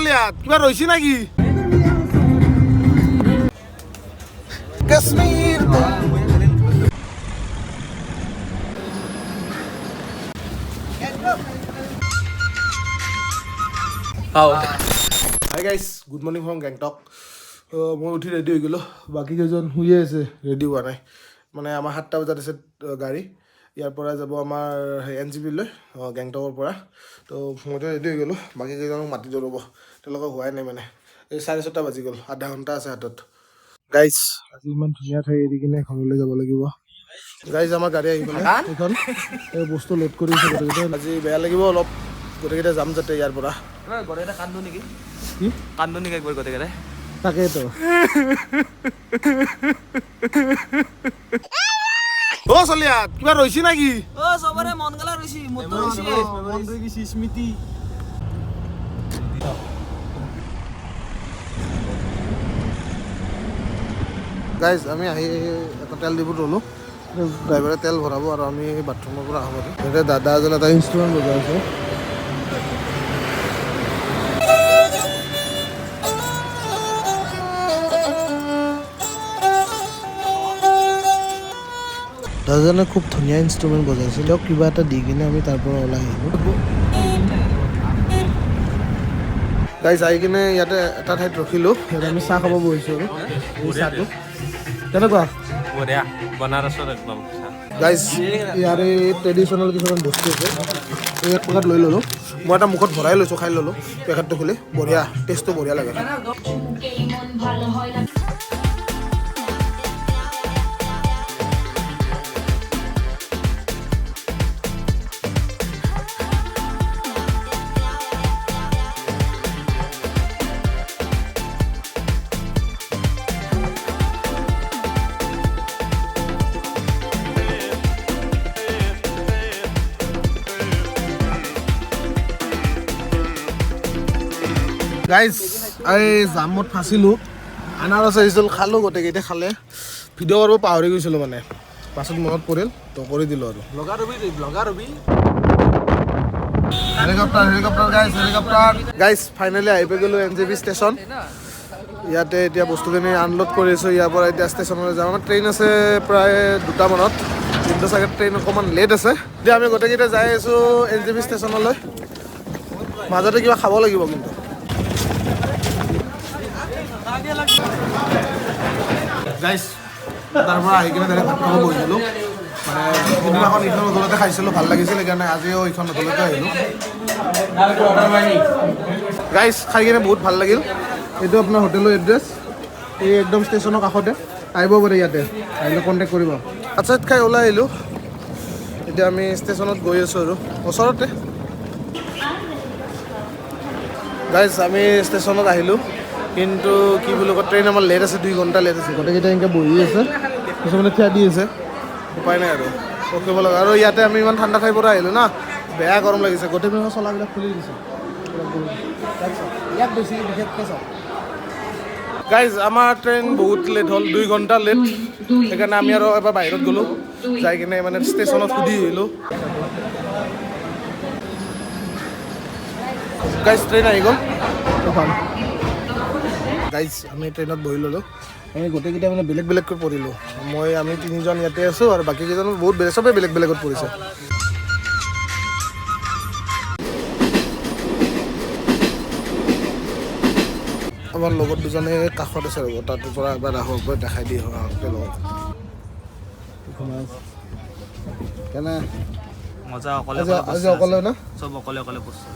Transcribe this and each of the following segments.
চলিয়াত কিবা ৰৈছি নেকি? Kashmir. Hi guys, good morning from Gangtok. মই উঠি ৰেডি হৈ গ'লোঁ, বাকী কেইজন শুইয়ে আছে, ৰেডি হোৱা নাই। মানে আমাৰ 7টা বজাত আছে গাড়ী, ইয়াৰ পৰা যাব আমাৰ সেই এন জি পিলৈ, গেংটকৰ পৰা। তো মইতো ৰেডি হৈ গ'লোঁ, বাকী কেইজনক মাতি ৰ'ব, তেওঁলোকক হোৱাই নাই। মানে এই 6:30 বাজি গ'ল, আধা ঘণ্টা আছে হাতত। গাইজ, আজি ইমান ধুনীয়া ঠাই এৰি কিনে ঘৰলৈ যাব লাগিব। গাইজ, আমাৰ গাড়ী আহি গ'লে এইখন, এই বস্তু লোড কৰি আছে গোটেইকেইটা। আজি বেয়া লাগিব অলপ, গোটেইকেইটা যাম যাতে ইয়াৰ পৰা। গোটেইকেইটা কান্দো নেকি? কি? কান্দো নেকি একবাৰ গোটেইকেইটাই? তাকেইতো। অ চলিয়াত কিবা ৰৈছি নেকি? অ, চবৰে মন গেলা ৰৈছি, মোৰতো ৰৈছি। মন ৰৈ গৈছি, স্মৃতি। গাইজ, আমি আহি এটা তেল ডিপুত ৰ'লোঁ। ড্ৰাইভাৰে তেল ভৰাব আৰু আমি বাথৰুমৰ পৰা আহোঁ। আৰু ইয়াতে দাদা এজন এটা ইনষ্ট্ৰুমেণ্ট বজাই আছে। দাদাজনে খুব ধুনীয়া ইনষ্ট্ৰুমেণ্ট বজাইছিল। তেওঁক কিবা এটা দি কিনে আমি তাৰ পৰা ওলাই আহিলোঁ। গাইজ, আহি কিনে ইয়াতে এটা ঠাইত ৰখিলোঁ। ইয়াতে আমি চাহ খাব বহিছোঁ। আৰু এই চাহটো কেনেকুৱা? বঢ়িয়া, বনাৰসৰ একদম। গাইজ, ইয়াৰে ট্ৰেডিশ্যনেল কিছুমান বস্তু আছে। এই এক পেকেট লৈ ল'লোঁ, মই এটা মুখত ভৰাই লৈছোঁ, খাই ল'লোঁ পেকেটটো খুলি। বঢ়িয়া, টেষ্টটো বঢ়িয়া লাগে। মন ভালো হয় না। গাইজ, এই জামত ফাঁচিলোঁ। আনাৰস আহিছিল, খালোঁ, গোটেইকেইটা খালে। ভিডিঅ' কৰিব পাহৰি গৈছিলোঁ, মানে পাছত মনত পৰিল তো কৰি দিলোঁ আৰু। ব্লগাৰ হবি তুই, blogger hobby. Helicopter, helicopter guys, helicopter. Guys, finally আহি পাই গ'লোঁ এন জি পি ষ্টেচন। ইয়াতে এতিয়া বস্তুখিনি আনলোড কৰিছোঁ। ইয়াৰ পৰা এতিয়া ষ্টেচনলৈ যাম। আমাৰ ট্ৰেইন আছে প্ৰায় 2টামানত, কিন্তু চাগে ট্ৰেইন অকণমান লেট আছে। এতিয়া আমি গোটেইকেইটা যাই আছোঁ এন জি পি ষ্টেচনলৈ। মাজতে কিবা খাব লাগিব কিন্তু। গাইজ, তাৰ পৰা আহি কিনে ডাইৰেক্ট ভাত খাব বহিছিলোঁ। মানে সিদিনাখন এইখন হোটেলতে খাইছিলোঁ, ভাল লাগিছিল, সেইকাৰণে আজিও এইখন হোটেলতে আহিলোঁ। গাইজ, খাই কিনে বহুত ভাল লাগিল। এইটো আপোনাৰ হোটেলৰ এড্ৰেছ, এই একদম ষ্টেচনৰ কাষতে। আহিব পাৰে ইয়াতে, আহিলে কণ্টেক্ট কৰিব। ভাত চাত খাই ওলাই আহিলোঁ। এতিয়া আমি ষ্টেচনত গৈ আছোঁ আৰু ওচৰতে। গাইজ, আমি ষ্টেচনত আহিলোঁ, কিন্তু কি বুলি কয়, ট্ৰেইন আমাৰ লেট আছে, 2 ঘণ্টা লেট আছে। গোটেইকেইটা এনেকৈ বহি আছে, কিছুমানে থিয় দি আছে। উপায় নাই আৰু, ৰখিব লাগে। আৰু ইয়াতে আমি ইমান ঠাণ্ডা ঠাইৰ পৰা আহিলোঁ না, বেয়া গৰম লাগিছে। গোটেইবিলাক চলাবিলাক খুলি দিছে। ইয়াক চাওক, ইয়াক বেছি বিশেষকৈ চাওক। গাইজ, আমাৰ ট্ৰেইন বহুত লেট হ'ল, 2 ঘণ্টা লেট। সেইকাৰণে আমি আৰু এবাৰ বাহিৰত গ'লোঁ, যাই কিনে মানে ষ্টেচনত সুধি আহিলোঁ। গাইজ, ট্ৰেইন আহি গ'ল এখন। গাইজ, আমি ট্ৰেইনত বহি ল'লোঁ। আমি গোটেইকেইটা মানে বেলেগ বেলেগকৈ পৰিলোঁ। মই, আমি তিনিজন ইয়াতে আছোঁ আৰু বাকী কেইজন বহুত বেলেগ, চবেই বেলেগ বেলেগত পৰিছে। আমাৰ লগত দুজনে কাষত আছে, ৰ'ব, তাত পৰা এবাৰ আহক, এবাৰ দেখাই দি আহক তেওঁলোকক। কেনে? মজা, অকলে। আজি অকলে। আজি অকলে না? চব অকলে অকলে বস্তু।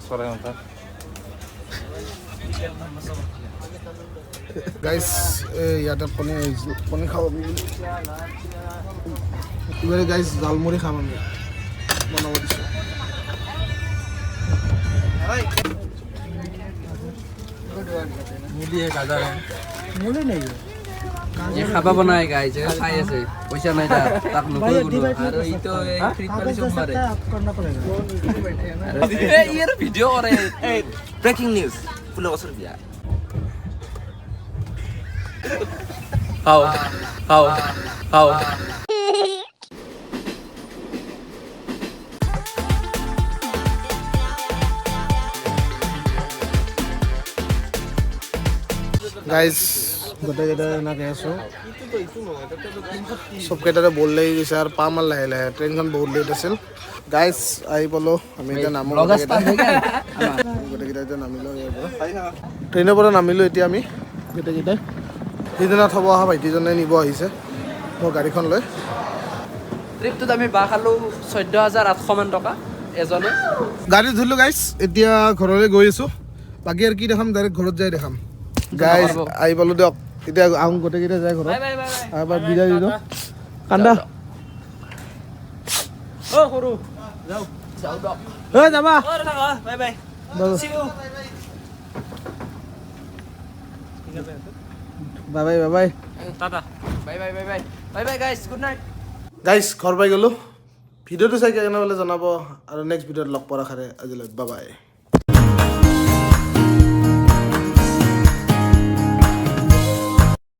6 ঘণ্টা। গাইজ, এই ইয়াতে কণী আহিছিল, কণী খাব আমি। এইবাৰে গাইজ, জালমুড়ি খাম আমি, বনাব দিছোঁ। মুলি है, গাজৰ है। এই খাবা বনাই গাইজ, খাই আছে, পইচা নাই তাৰ, তাক নকয় কোনো। আৰু ইটো এই ফ্ৰীত পালি চব মাৰে। এই ইয়াৰ ভিডিঅ' কৰে। ব্ৰেকিং নিউজ, 15 বছৰ বিয়া। খাওঁ খাওঁ খাওঁ। গাইজ, গোটেইকেইটা এনেকৈ আছোঁ। চবকেইটাতে ব'ৰ লাগি গৈছে আৰু পাম আৰু লাহে লাহে। ট্ৰেইনখন বহুত লেট আছিল। গাইজ, আহি পালোঁ আমি। এতিয়া নামো গোটেইকেইটা। গোটেইকেইটা এতিয়া নামিলোঁ ইয়াৰ পৰা, ট্ৰেইনৰ পৰা নামিলোঁ। এতিয়া আমি গোটেইকেইটাই, সিদিনা থ'ব অহা ভাইটিজনে নিব আহিছে মোৰ গাড়ীখন লৈ। ট্ৰিপটোত আমি বাঁহ খালোঁ 14,800 মান টকা এজনে। গাড়ী ধৰিলোঁ গাইজ, এতিয়া ঘৰলৈ গৈ আছোঁ। বাকী আৰু কি দেখাম, ডাইৰেক্ট ঘৰত যাই দেখাম। গাইজ, আহি পালোঁ দিয়ক। এতিয়া আহোঁ গোটেইকেইটা যায় ঘৰত, এবাৰ বিদায় দি দিওঁ। কান্দা অ সৰু। ঐ, যাবা। Bye bye. See you. Bye bye, bye bye. Tata. Bye bye, bye bye, bye bye guys, good night. Guys, ঘৰ পাই গ'লোঁ। ভিডিঅ'টো চাই কেনে পালে জনাব আৰু নেক্সট ভিডিঅ'ত লগ পোৱাৰ আশাৰে আজিলৈ বাই বাই।